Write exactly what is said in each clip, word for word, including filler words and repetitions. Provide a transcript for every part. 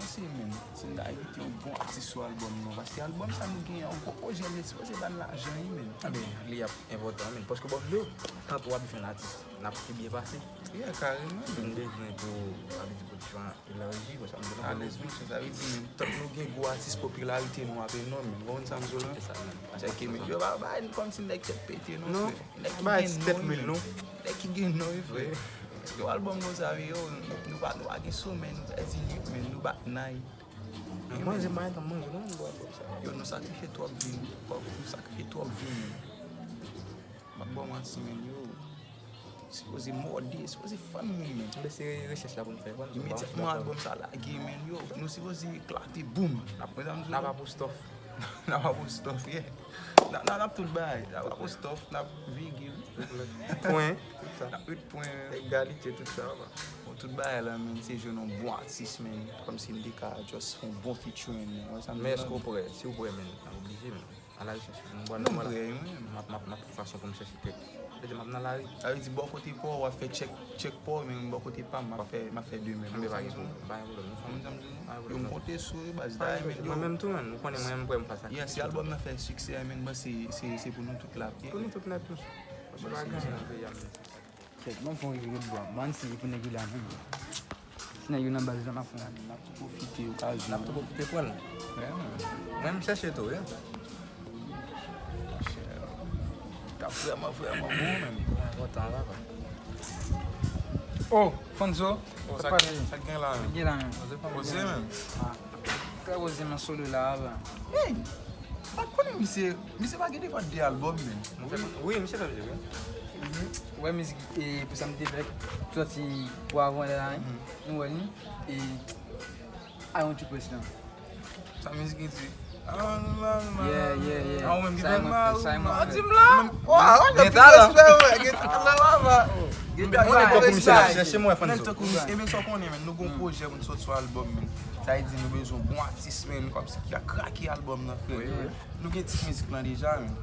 Mèsi, men. Si n ta envite yon bon atis sou albòm nou, paske albòm sa nou genyen an gwo pwojè, li sipoze ba n lajan, wi, men. Ebyen, li ap enpòtan, men. Paske, bon, nou, tankou w ap jwenn atis, n ap pi byen pase. Yeah, kareman, men. Nou bezwen pou, sa vle di, pwodiksyon an elaji, wè sa m di la. Alèz, monchè, sa vle di, men, tank nou gen gwo atis, popilarite nou ap enòm, men. Ou konprann sa m di w la? Se sa, men. Paske, men, yo pa ba n kòmsi nèg tèt pete, non, frè. Nèg ki gen non, wi, men. Nèg ki gen non, wi, frè. Paske yon albòm konsa, wi, yo, nou pa, nou pa gen somèy, nou pèdi nwit, men, nou bat nay. Manje, manje, manje, non, nou bò sa. Yo, nou sakrifye twòp vi nou. Nou sakrifye twòp vi nou. M ap ba w manti, men, yo. Sipoze mòde, sipoze fann moun, men. Men se rechèch la pou n fè. Imedyatman albòm sa lage, men, yo, nou sipoze eklate, boum. N ap, n ap apostwòf. N ap apostwòf, yeah. N ap, n ap, n ap tout bagay. N ap apostwòf, n ap vigil. Pwen, tout sa. N ap met pwen. Egalite, tout sa, pa. Bon, tout bagay la, men, se jwenn yon bon atis, men. Kòmsi m te ka just fè yon bon featuring, men. Wè sa m di la? Men èske w prè? Si w prè, men, n ap oblije, men. Alarichèch, mwen pral, non, m prè, mwen menm. M ap, m ap, m ap fè fason pou m chèche kèk. Sa vle di, m ap nan lari. Sa vle di, bò kote pa w, w ap fè tchèk, tchèk pa w, men bò kote pa m, m ap fè, m ap fè de menm. Anben, pa gen pwoblèm, pa gen pwoblèm. Ou konprann sa m di w? Pa gen pwoblèm, nou fanmi. Yo, m konte sou yo, baz. Mwen menm tou, men, ou konnen mwen menm, m prè m fè sa. Yeah, si albòm nan fè siksè, men, bon, se, se, se pou nou tout la, ok? Pou nou tout nèt, wi. Paske pa gen anyen nan peyi a, men. Kèt, bon, fon yo ret bò. Ban si pou nèg yo la menm. Si nèg yo nan baz la, m ap fè. N ap tou pwofite okazyon. N ap tou pwofite pran l. Vrèman. Mwen, m chèche tou, wi. Monchè, t ap vrèman, vrèman bon, menm. Kontan, papa. Oh, Fonzo, oh, sa k pase? Sa k gen la, menm? Sa k gen la, menm? Poze, menm. Ah. Trè poze nan solo la, papa. Hey! M pa t konnen misye, misye pa gen depi de albòm, men. Wi, misye fè mizik, wi. Mhm. Ou wè mizik, e, pou sa m te fè, sòti pou avan lè la, wi. Mhm. Nou wè li, e, I Want You Close lan. Sa mizik li di? Yeah, yeah, yeah. Ah, ou menm ki fè mal. Sa e mwen fè. Di m la. Gen talan. Gen talan la, va. Gen talan. Ou konnen tankou misye n ap chèche mwen, Fonzo. Ebyen, sa w konnen, men, nou gon pwojè pou n sot sou albòm, men. Sa vle di nou bezwen bon atis, men, kòmsi ki ka krake albòm nan, frè. Wi, wi. Nou gen tit mizik lan deja, men.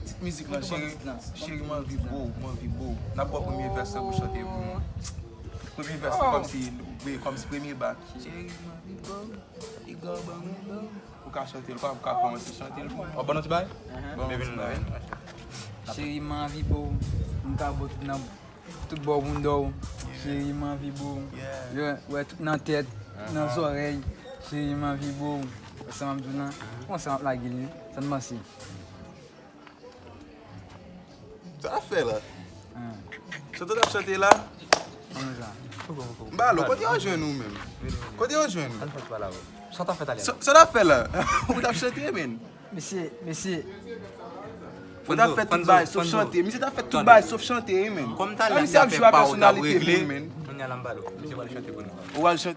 Tit mizik lan, cheri, cheri, m anvi bo w, m anvi bo w. N ap ba w premye vès lan pou chante pou mwen. Premye vès lan, kòmsi, wi, kòmsi premye bak. Cheri, m anvi bo w, piga w ban mwen bo w. Ou ka chante l, pa, ou ka kòmanse chante l pou mwen. W ap ban nou ti bagay? Bon, vin la, vin. Cheri, m anvi bo w, m ka bo w tout nan Tout bò bounda w, cheri, m anvi bo w. Yeah. Yo, wè, tout nan tèt, nan zòrèy, cheri, m anvi bo w. Wè sa m ap di w lan? Konsa m ap lage l, wi. Sa n panse? Sa w ap fè la? Chante w t ap chante la? Kòman sa? M ba l, kote yo jwenn ou menm? Kote yo jwenn ou? Sa w t ap fè talè? Sa, sa w t ap fè la? Ou t ap chante, men. Mesye, mesye. Ou t ap fè tout bagay sof chante. Misye t ap fè tout bagay sof chante, wi, men. Kòm talè misye ap jwe a pèsonalite moun, men. Kounye a la m ba l ou. Misye pral chante pou nou. Ou pral chante.